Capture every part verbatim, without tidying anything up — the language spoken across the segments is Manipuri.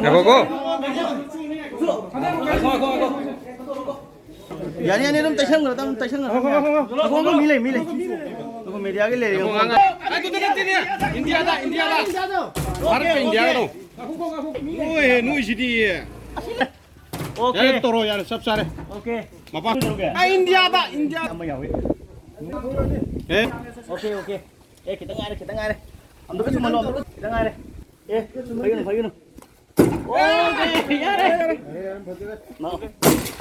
ꯉꯥꯏꯈꯣꯀꯣ꯫ ꯌꯥꯅꯤ, ꯌꯥꯅꯤ, ꯑꯗꯨꯝ ꯇꯩꯁꯟꯈ꯭ꯔꯣ, ꯑꯗꯨꯝ ꯇꯩꯁꯟꯈ꯭ꯔꯣ꯫ ꯉꯥꯏꯈꯣ, ꯉꯥꯏꯈꯣ, ꯃꯤ ꯂꯩ, ꯃꯤ ꯂꯩ꯫ ꯉꯥꯏꯈꯣ, ꯃꯦꯗꯤꯌꯥꯒꯤ ꯂꯩꯔꯦ꯫ ꯑꯗꯨꯗ ꯅꯠꯇꯦꯅꯦ, ꯏꯟꯗꯤꯌꯥꯗ, ꯏꯟꯗꯤꯌꯥꯗ꯫ ꯚꯥꯔꯠꯀ ꯏꯟꯗꯤꯌꯥꯒꯗꯣ꯫ ꯅꯣꯏꯍꯦ, ꯅꯣꯏꯁꯤꯗꯤ꯫ ꯑꯣꯀꯦ꯫ ꯌꯥꯔꯦ, ꯇꯧꯔꯣ, ꯌꯥꯔꯦ, ꯆꯞ ꯆꯥꯔꯦ꯫ ꯑꯣꯀꯦ꯫ ꯃꯄꯥ꯫ ꯀꯩꯗꯧꯔꯒꯦ? ꯑ, ꯏꯟꯗꯤꯌꯥꯗ, ꯏꯟꯗꯤꯌꯥ꯫ ꯑꯃ ꯌꯥꯎꯋꯤ꯫ ꯑꯦ꯫ Okay, okay. ꯑꯦ, ꯈꯤꯇꯪ ꯉꯥꯏꯔꯦ, ꯈꯤꯇꯪ ꯉꯥꯏꯔꯦ꯫ ꯑꯝꯇ ꯆꯨꯝꯍꯜꯂꯣ, ꯑꯝꯇ ꯈꯤꯇꯪ ꯉꯥꯏꯔꯦ꯫ ꯑꯦ, ꯐꯩꯒꯅꯨ, ꯐꯩꯒꯅꯨ꯫ ꯑꯣꯀꯦ, ꯌꯥꯔꯦ꯫ ꯂꯥꯛꯑꯣ꯫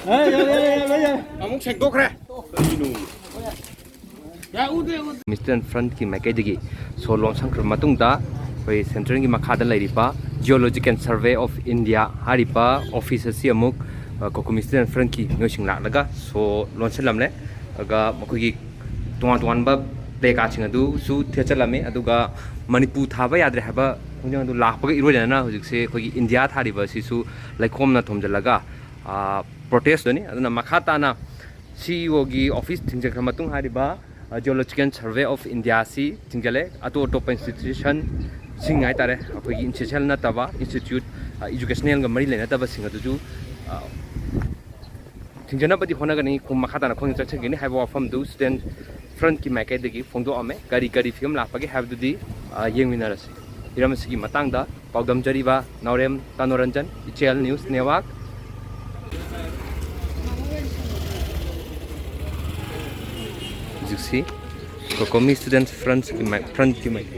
ꯑꯦ, ꯌꯥꯔꯦ, ꯌꯥꯔꯦ, ꯌꯥꯔꯦ, ꯌꯥꯔꯦ꯫ ꯑꯃꯨꯛ ꯁꯦꯡꯗꯣꯛꯈ꯭ꯔꯦ꯫ ꯃꯤꯁꯇꯔ ꯐ꯭ꯔꯟꯠꯀꯤ ꯃꯥꯏꯀꯩꯗꯒꯤ ꯁꯣ ꯂꯣꯟꯁꯤꯟꯈ꯭ꯔꯕ ꯃꯇꯨꯡꯗ, ꯑꯩꯈꯣꯏ ꯁꯦꯟꯇ꯭ꯔꯦꯜꯒꯤ ꯃꯈꯥꯗ ꯂꯩꯔꯤꯕ Geological Survey of India ꯍꯥꯏꯔꯤꯕ ꯑꯣꯐꯤꯁ ꯑꯁꯤ ꯑꯃꯨꯛ, ꯑ, ꯀꯣꯀꯨꯃꯤ ꯁ꯭ꯇꯨꯗꯦꯟꯠ ꯐ꯭ꯔꯟꯠꯀꯤ ꯃꯤꯑꯣꯏꯁꯤꯡ ꯂꯥꯛꯂꯒ ꯁꯣ ꯂꯣꯟꯁꯤꯜꯂꯝꯂꯦ꯫ ꯑꯗꯨꯒ ꯃꯈꯣꯏꯒꯤ ꯇꯣꯉꯥꯟ ꯇꯣꯉꯥꯟꯕ ꯄ꯭ꯂꯦ ꯀꯥꯔꯠꯁꯤꯡ ꯑꯗꯨꯁꯨ ꯊꯦꯠꯆꯜꯂꯝꯃꯤ꯫ ꯑꯗꯨꯒ ꯃꯅꯤꯄꯨꯔ ꯊꯥꯕ ꯌꯥꯗ꯭ꯔꯦ ꯍꯥꯏꯕ ꯈꯣꯡꯖꯪ ꯑꯗꯨ ꯂꯥꯛꯄꯒ ꯏꯔꯣꯏꯅꯅ ꯍꯧꯖꯤꯛꯁꯦ ꯑꯩꯈꯣꯏꯒꯤ ꯏꯟꯗꯤꯌꯥ ꯊꯥꯔꯤꯕ ꯑꯁꯤꯁꯨ ꯂꯩꯈꯣꯝꯅ ꯊꯣꯝꯖꯤꯜꯂꯒ, ꯑ, ꯄ꯭ꯔꯣꯇꯦꯁꯇꯨꯅꯤ꯫ ꯑꯗꯨꯅ ꯃꯈꯥ ꯇꯥꯅ ꯁꯤ ꯏ ꯑꯣꯒꯤ ꯑꯣꯐꯤꯁ ꯊꯤꯡꯖꯤꯟꯈ꯭ꯔ ꯃꯇꯨꯡ ꯍꯥꯏꯔꯤꯕ, ꯑ, Geological Survey of India ꯑꯁꯤ ꯊꯤꯡꯖꯤꯜꯂꯦ꯫ ꯑꯇꯣꯞ ꯑꯇꯣꯞꯄ ꯏꯟꯁꯇꯤꯇ꯭ꯌꯨꯁꯟꯁꯤꯡ ꯍꯥꯏꯇꯥꯔꯦ, ꯑꯩꯈꯣꯏꯒꯤ ꯏꯟꯁꯇꯤꯇ꯭ꯌꯨꯁꯟ ꯅꯠꯇꯕ ꯏꯟꯁꯇꯤꯇ꯭ꯌꯨꯠ, ꯑ, ꯏꯖꯨꯀꯦꯁꯅꯦꯜꯒ ꯃꯔꯤ ꯂꯩꯅꯗꯕꯁꯤꯡ ꯑꯗꯨꯁꯨ, ꯑ, ꯊꯤꯡꯖꯅꯕꯗꯤ ꯍꯣꯠꯅꯒꯅꯤ꯫ ꯈꯣꯡ ꯃꯈꯥ ꯇꯥꯅ ꯈꯣꯡꯖꯪ ꯆꯠꯆꯒꯅꯤ ꯍꯥꯏꯕ ꯋꯥꯐꯝꯗꯨ ꯁ꯭ꯇꯨꯗꯦꯟꯠ ꯐ꯭ꯔꯟꯠꯀꯤ ꯃꯥꯏꯀꯩꯗꯒꯤ ꯐꯣꯡꯗꯣꯛꯑꯝꯃꯦ꯫ ꯀꯔꯤ ꯀꯔꯤ ꯐꯤꯕꯝ ꯂꯥꯛꯄꯒꯦ ꯍꯥꯏꯕꯗꯨꯗꯤ, ꯑ, ꯌꯦꯡꯃꯤꯟꯅꯔꯁꯤ꯫ ꯍꯤꯔꯝ ꯑꯁꯤꯒꯤ ꯃꯇꯥꯡꯗ ꯄꯥꯎꯗꯝꯖꯔꯤꯕ ꯅꯥꯎꯔꯦꯝ ꯇꯥꯅꯣꯔꯟꯖꯟ, ꯏꯆꯦꯜ ꯅ꯭ꯌꯨꯁ ꯅꯦꯠꯋꯥꯔꯛ꯫ ꯍꯧꯖꯤꯛꯁꯤ ꯀꯣꯀꯣꯃꯤ ꯁ꯭ꯇꯨꯗꯦꯟꯠ ꯐ꯭ꯔꯟꯠꯀꯤ ꯃꯥꯏ-, ꯐ꯭ꯔꯟꯠꯀꯤ ꯃꯥꯏ-,